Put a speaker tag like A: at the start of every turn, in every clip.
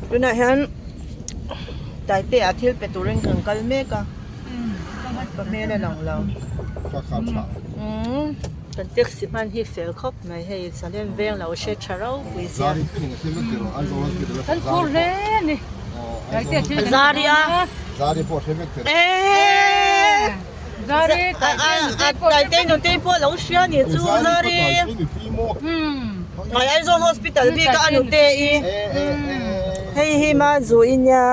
A: Tunah hian Taite-ah thil pe turin kan kal mek a, ka hmel a lang lo. Umm kan taxi hman hi fel khawp mai hei Salem veng lo hre tha ropui sia.
B: Kan phur hle a ni. Taite thil kan
A: Zari a. Eeeee.
B: Zari
A: Taite nutei pawh lo hria ni chu Zari. Ngai Aizawl Hospital bik a a nute i. Hei hi ma zu i nia.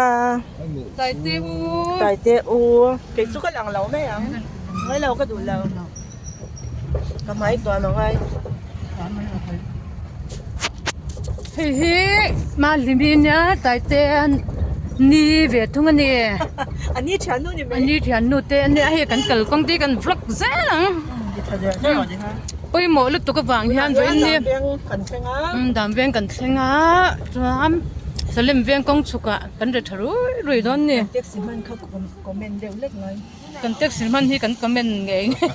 B: Taite u.
A: Taite u. Kei chu ka lang lo mai ang. Ngai lo ka duh lo. Ka hmai tuam a ngai.
B: Hei hi Mahlimi nia Taite ni ve thung a ni.
A: A ni thiannu ni mai.
B: A ni thiannu te a nia hei kan kalkawng te hi kan vlog zel ang. Pawimawh lutuk avang hian vawiin ni Dan veng kan thleng a chuan Salem veng kawng chhukah kan ri tha rui rui dawn a ni.
A: Taxi hman kha comment deuh lek mai.
B: Kan taxi hman hi kan comment ngei ngei.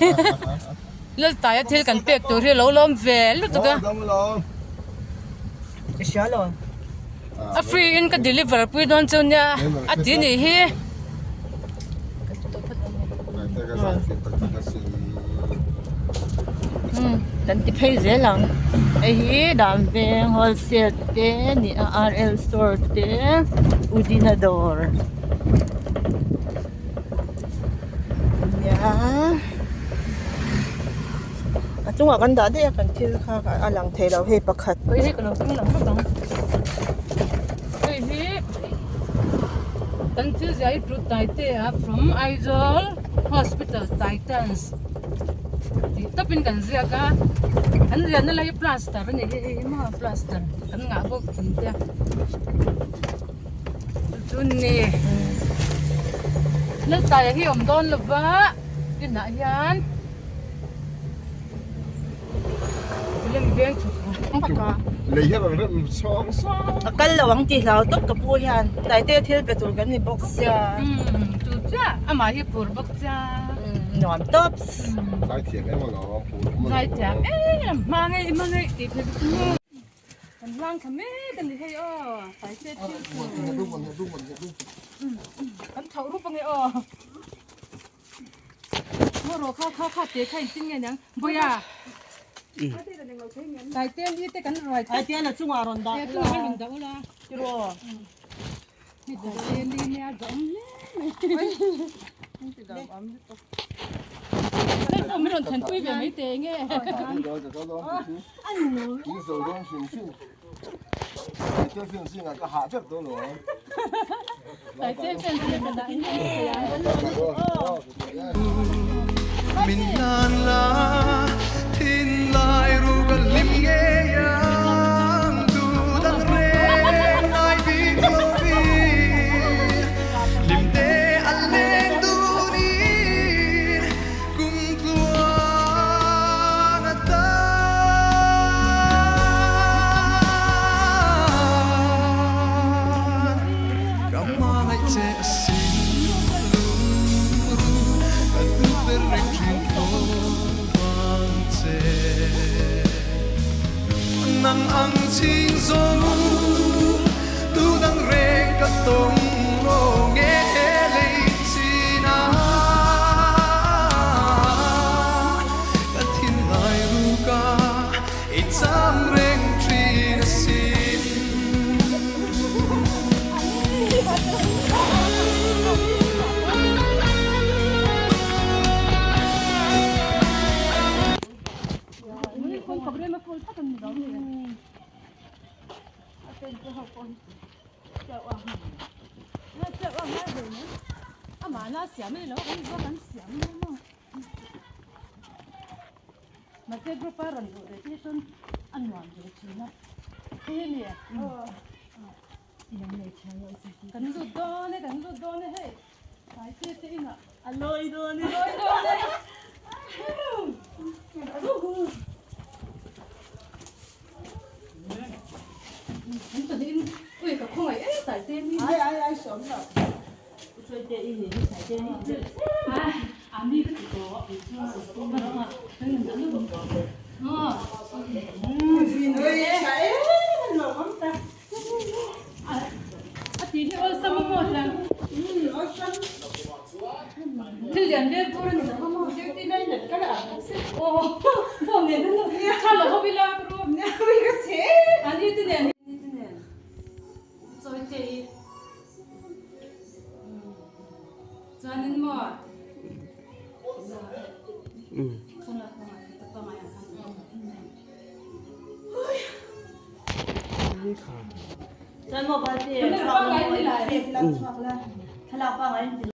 B: Laltaia thil kan pek tur hi a lo lawm ve lutuk a.
A: I hria lo.
B: A free in ka deliver pui dawn chu nia a ti nih hi.
A: Kan ti phei zel ang. Hei hi Dan veng wholesale te ni a RL store te Udina dawr. Nia a chungah kan dah daih a kan thil kha a lang thei lo hei pakhat.
B: Hei hi ka lo keng lang vek ang. Hei hi kan thil zia hi Truth Taitea from Aizawl Hospital Titans tih tawpin kan ziak a an ziahna lai hi plaster a ni hi hei hi maw plaster kan ngah bawk thin te. Chunni Laltaia hi awm dawn lo va inah hian lem veng chhuk a
C: Lei hian an rem sawng sawng.
A: A kal lo ang tih hlau tawp ka pu hian Taite thil pe tur kan ni bawk sia.
B: Umm chu chiah amah hi phur bawk sia.
A: Nuam tawp.
C: Zaithiam em alawm phur awm alawm.
B: Zaithiam em hmangaih hmangaih tih phei chu. Kan hlang thla mek a ni hei aw Taite thil tur kan thlauh rup ange aw maw rawh kha kha kha te kha engtin nge niang Bawia Taite li te kan ruai
A: Taite a chungah rawn dah
B: ula chungah rawn dah ula
A: tiraw
B: hei Taite li nia zawm hle mai Hei pawh min rawn thlenpui ve mai teh enge.
D: Min hlan la thin lai ru ka lim ngei ang tu dang reng nai bik lo vi lim te a leng dun in kum tluang a tan ka hmangaih che a sin lungru ka duh ber reng thin fo vang che nang ang ching zawng tu dang reng ka tawng lo nge lei chin a ka thinlai ruk a i cham reng thin asin.
B: Kan lut dawn e, kan lut dawn e hei. Taite te inah
A: a lawi dawn e.
B: A lawi dawn e. An pahnihin ui ka khawngaih em Taite ni.
A: Ai ai ai sawm lo. U Chuaite i nih hi Taite ni.
B: Ai a mi ka ti tawh. lian ber bur a ni lo maw? Aw phone nen an lo tha lo ho ila ka ru. Ani te nen. Ani te nen. Chawi te i. Chuanin maw.
A: Chuan maw Valtea thlalak pangngai in.